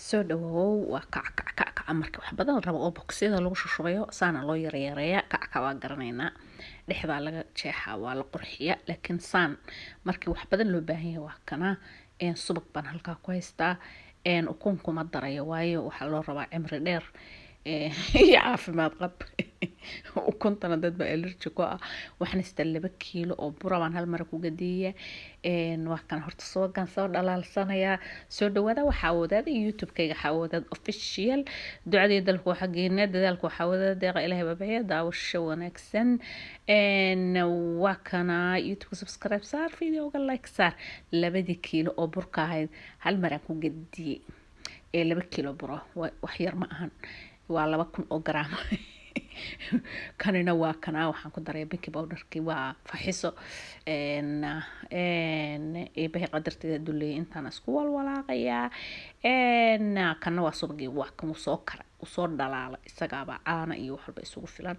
Soo dhawoow. Waa kac kac kac kaca. Marka wax badan la rabo oo bogsiyada lagu shushubayo, saana loo yareeyareeya. Kacka waa garanaynaa, dhexdaa laga jeexaa, waa la qurxiya, laakiin saan markii wax badan loo baahan yahay waa kanaa. Subag baan halkaa ku haystaa. Ukun kuma darayo, waayo waxaa loo rabaa cimri dheer iyo caafimaad qab, ukuntana dad baa allergy ku ah. Waxaan haystaa 2 kiilo oo bura baan hal mara ku gadiya. Waa kan horta subagan soo dhalaalsanayaa. Soo dhawaada. Waxaa wadaada YouTube-kayga Xawadaad Official. Ducadii dalku xaggeena, dadaalku waxaa wadaada, deeqa Ilaahay baa bixiya. Daawasho wanaagsan. Waa kana YouTube, subscribe saar, videoga like saar. 2-dii kiilo oo burka ahayd hal maraan ku gadiyey. Ee 2 kiilo buro wax yar ma ahan, waa 2000 oo garaam. Kanina waa kanaa, waxaan ku daray baking powderkii, waa faxiso eebahay qadarteeda duleeyay. Intaan isku walwalaaqayaa. Kana waa subagii, waa kan uu soo kara, uu soo dhalaala, isagaaba caana iyo wax walba isugu filan.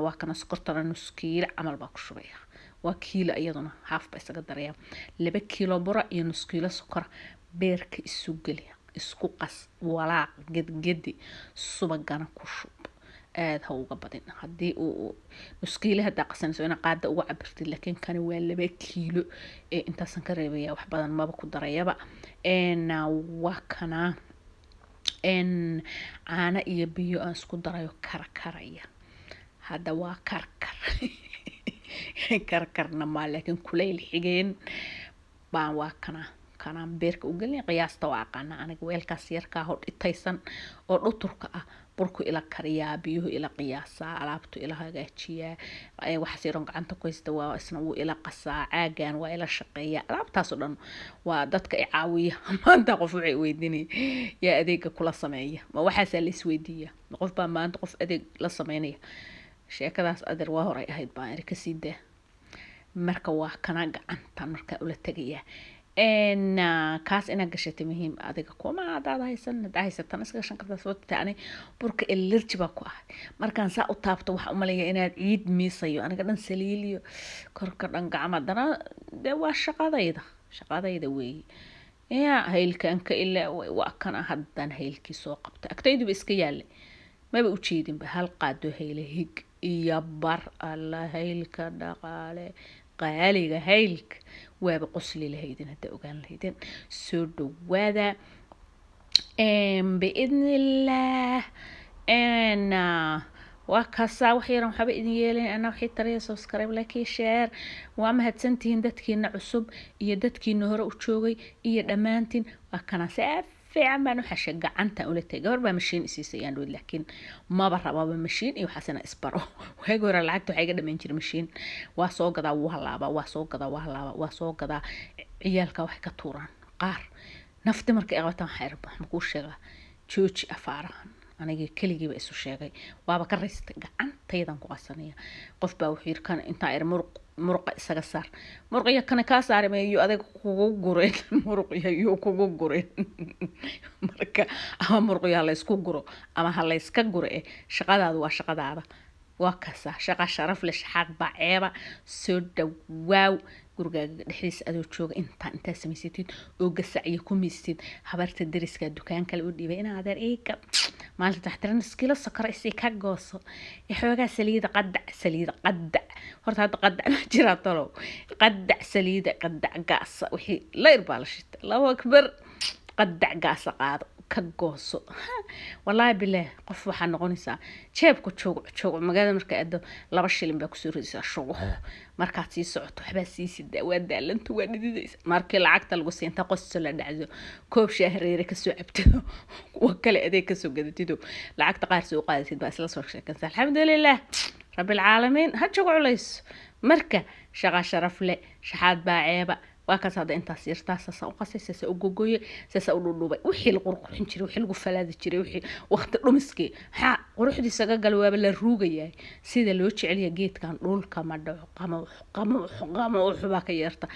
Waa kana sokortana nus kiilo camal baa ku shubaya, waa kiilo iyaduna, haaf baa isaga daraya. 2 kiilo bura iyo nus kiilo sokora beerka isu geli, isku qas, walaaq, gedgedi, subagana ku shub. Aada ha uga badin. Haddii uu nuskiile haddaa qasanayso, ina qaada uga cabirtid, laakiin kani waa 2 kiilo ee intaasan ka reebaya, wax badan maba ku darayaba. Waa kanaa caano iyo biyo aan isku darayo, karkaraya hadda. Waa karkar, karkarna maa, laakiin kulayl xigeen baan. Waa kanaa, kanaan beerka u gelin. Qiyaasta waa aqaana aniga. Weelkaas yarkaa oo dhitaysan oo dhuturka ah burku ila kariyaa, biyuhu ila qiyaasaa, alaabtu ila hagaajiyaa, waxaas yaroon gacanta ku haysta waa isna wuu ila qasaa, caagan waa ila shaqeeya. Alaabtaas oo dhan waa dadka i caawiya. Maanta qof waxay weydiinaya, "Yaa adeega kula sameeya?" Ma waxaasaa la isweydiiya? Ma qof baa maanta qof adeeg la sameynaya? Sheekadaas adeer waa horay ahayd baan iri, kasii daa. Marka waa kana gacantan markaa ula tegayaa. Kaas inaad gashatay muhiim adiga kuma hadaad haysan, hadaa haysatan iska gashan kartaa. Sababta ani burka allergy baa ku ahay. Markaan saa u taabto, waxaa umaleeya inaad ciid miisayo, aniga dhan saliiliyo, korka dhan gacma. Haddana dee waa shaqadayda, shaqadayda weeye. Ya haylkaan ka ilaa waa kana haddaan haylkii soo qabta, agtayduba iska yaallay, maba ujeedinba. Hal qaado hayle hig iyo bar. Alla, haylka dhaqaale qaaliga, haylka waaba qosli lahaydin hadda ogaan lahaydin. Soo dhawaada biidnillaah. Waa kaasaa, wax yaran waxba idin yeelayn. Ana waxay taraya subscribe, like, share. Waa mahadsantihiin dadkiina cusub iyo dadkiina hore u joogay iyo dhammaantiin. Waa kana, si fiican baan u xashay, gacantan ula tagay. Gabar baa mashiin isiisay ayaan dhood, laakiin maba rababa mashiin iyo waxaas inaan isbaro. Waagi hore lacagta waxaa iga dhamayn jiray mashiin. Waa soo gadaa, wuu halaabaa, waa soo gadaa, waa halaabaa, waa soo gadaa. Ciyaalka waxay ka tuuraan qaar nafti markay qabataan. Waxaa irba makuu sheegaa, jooji afaarahan. Anigii keligiiba isu sheegay, waaba ka raystay, gacantaydan ku qasanaya. Qof baa wuxuu yiri, kan intaa ir muruq muruqa isaga saar. Muruqya kana kaa saari mayo, adiga kugu gurin, muruqya yuu kugu gurin. Marka ama muruqya ha laysku guro ama ha layska guro, shaqadaadu waa shaqadaada. Waa kasaa, shaqa sharaf leh, shaxaad baa ceeba. Soo dhawaaw. Gurigaaga dhexdiisa adoo jooga intaa intaa samaysatid oo gasacyo ku miistid, habarta dariska dukaan kale u dhiibay inaa adeer iiga maalinta taxtiran iskilo sokor isii ka gooso, xoogaa saliida, qadac saliida, qadac. Horta hadda qadac ma jiraa talow? Qadac saliida, qadac gaasa, wixii layr baa la shita. Allahu akbar. Qadac gaasa qaado, ka gooso. Wallaahi bilaah, qof waxaa noqonaysaa jeebka joogo joogo. Magaalada marka aado, 2 shilin baa kusoo ridaysaa shugo. Markaad sii socoto, waxbaa sii sidaa, waa daalanta, waa dhididaysa. Markii lacagta lagu siinta, qosto la dhacdo, koob shaah reere kasoo cabtido, kuwa kale adeeg kasoo gadatido, lacagta qaar soo qaadatid, baa isla soo sheekansa. Alxamdulilah rabbilcaalamiin, ha jogo culayso. Marka shaqa sharaf leh, shaxaad baa ceeba. Waa kaas hadda intaas yartaa saasa u qasay, saasa u gogoyay, saasa u dhudhubay. Wixii la qurqurxin jiray, wixii lagu falaadi jiray, wixii waqti dhumiskii, maxaa quruxdiisa ga galay? Waaba la ruugayahay sida loo jecelyahay geedkan. Dhulka ma dhaco, qama qama qama uxubaa ka yeerta.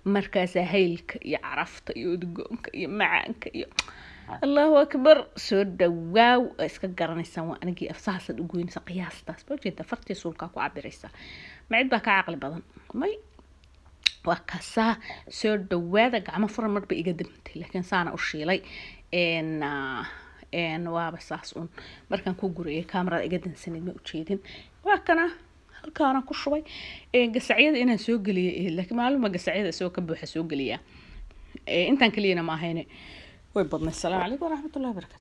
Markaasaa haylka iyo carafta iyo udgoonka iyo macaanka iyo Allahu akbar. Soo dhawaaw. Waa iska garanaysaan, waa anigii. Saasaad u goynaysa qiyaastaas ba ujeeda, fartii suulkaa ku cabiraysaa. Ma cid baa ka caqli badan? May. Waa kasaa. Soo dhawaada, gacmo furan. Marba iga damtay, laakiin saana u shiilay. Waaba saas un markaan ku guriyay, kaamarada iga dansaneyd, ma ujeedin. Waa kana, halkaana ku shubay. Gasacyada inaan soo geliyay, laakiin maaluma gasacyada isagoo ka buuxa soo geliyaa. Intaan keliyana ma ahayne, way badnay. Asalaamu calaykum waraxmatullahi wabarakatu.